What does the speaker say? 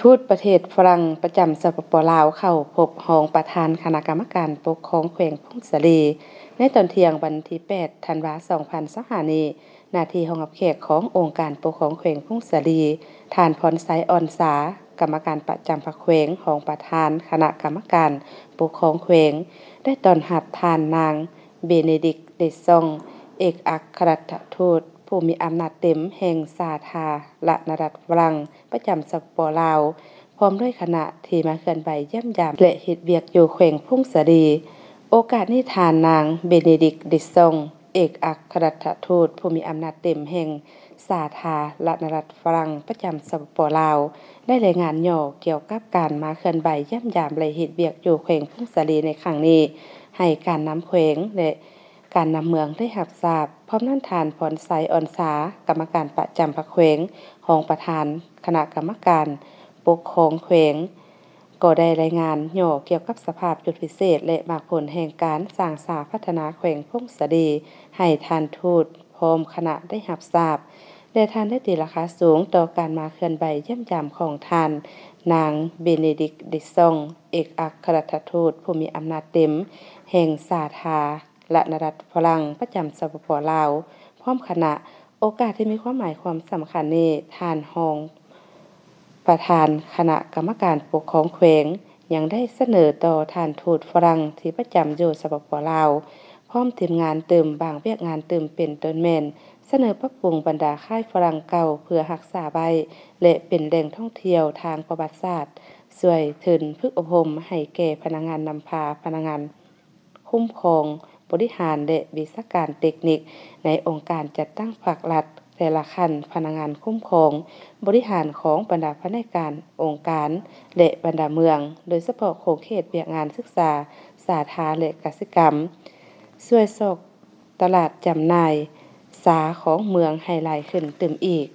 ທູດປະເທດຝຣັ່ງປະຈຳ ສປປ ລາວ ເຂົ້າພົບຮອງປະທານຄະນະກຳມະການປົກຄອງແຂວງຜົ້ງສາລີ ໃນຕອນທ່ຽງວັນທີແປດ ທັນວາ ສອງພັນຊາວຫ້ານີ້. ໜ້າທີ່ຮອງຮັບແຂກຂອງອົງການປົກຄອງແຂວງຜົ້ງສາລີ ທ່ານ ພອນໄຊ ອອນສາ ກຳມະການປະຈຳພັກແຂວງ, ຮອງປະທານຄະນະກຳມະການປົກຄອງແຂວງ ໄດ້ຕ້ອນຮັບທ່ານນາງ ເບເນດິກ ເດຊອງ ເອກອັກຄະລັດຖະທູດຜູ້ມີອຳນາດເຕັມແຫ່ງສາທາລະນະລັດຝຣັ່ງປະຈຳ ສປປ ລາວ ພ້ອມດ້ວຍຄະນະທີ່ມາເຄື່ອນໄຫວຢ້ຽມຢາມ ແລະ ເຮັດວຽກຢູ່ແຂວງຜົ້ງສາລີ. ໂອກາດນີ້ ທ່ານນາງ ເບເນດິກ ເດຊອງ ເອກອັກຄະລັດຖະທູດຜູ້ມີອຳນາດເຕັມແຫ່ງສາທາລະນະລັດຝຣັ່ງປະຈຳ ສປປ ລາວ ໄດ້ລາຍງານຫຍໍ້ກ່ຽວກັບການມາເຄື່ອນໄຫວຢ້ຽມຢາມ ແລະ ເຮັດວຽກຢູ່ແຂວງຜົ້ງສາລີໃນຄັ້ງນີ້ ໃຫ້ການນຳແຂວງ ແລະ ການນຳເມືອງໄດ້ຮັບຊາບ. ພ້ອມນັ້ນ ທ່ານ ພອນໄຊ ອອນສາ ກຳມະການປະຈຳພັກແຂວງ, ຮອງປະທານຄະນະກຳມະການປົກຄອງແຂວງ ກໍໄດ້ລາຍງານຫຍໍ້ກ່ຽວກັບສະພາບຈຸດພິເສດ ແລະ ໝາກຜົນແຫ່ງການສ້າງສາພັດທະນາແຂວງຜົ້ງສາລີ ໃຫ້ທ່ານທູດພ້ອມຄະນະໄດ້ຮັບຊາບ ແລະ ທ່ານໄດ້ຕີລາຄາສູງຕໍ່ການມາເຄື່ອນໄຫວຢ້ຽມຢາມຂອງທ່ານນາງ ເບເນດິກ ເດຊອງ ເອກອັກຄະລັດຖະທູດຜູ້ມີອຳນາດເຕັມແຫ່ງສາທາລະນະລັດຝຣັ່ງປະຈຳ ສປປ ລາວ ພ້ອມຄະນະ. ໂອກາດທີ່ມີຄວາມໝາຍຄວາມສຳຄັນນີ້ ທ່ານຮອງປະທານຄະນະກຳມະການປົກຄອງແຂວງ ຍັງໄດ້ສະເໜີຕໍ່ທ່ານທູດຝຣັ່ງທີ່ປະຈຳຢູ່ ສປປ ລາວ ພ້ອມທີມງານຕື່ມບາງວຽກງານຕື່ມ ເປັນຕົ້ນແມ່ນ ສະເໜີປັບປຸງບັນດາຄ້າຍຝຣັ່ງເກົ່າເພື່ອຮັກສາໄວ້ ແລະ ເປັນແຫຼ່ງທ່ອງທ່ຽວທາງປະຫວັດສາດ, ຊ່ວຍທຶນຝຶກອົບຮົມໃຫ້ແກ່ພະນັກງານນຳພາ, ພະນັກງານຄຸ້ມຄອງບໍລິຫານ ແລະ ວິຊາການເຕັກນິກໃນອົງການຈັດຕັ້ງພາກລັດແຕ່ລະຂັ້ນ, ພະນັກງານຄຸ້ມຄອງບໍລິຫານຂອງບັນດາພະແນກການອົງການ ແລະ ບັນດາເມືອງ, ໂດຍສະເພາະຂົງເຂດວຽກງານສຶກສາ, ສາທາ ແລະ ກະສິກຳ, ຊ່ວຍຊອກຕະຫຼາດຈຳໜ່າຍຊາຂອງເມືອງໃຫ້ຫຼາຍຂຶ້ນຕື່ມອີກ.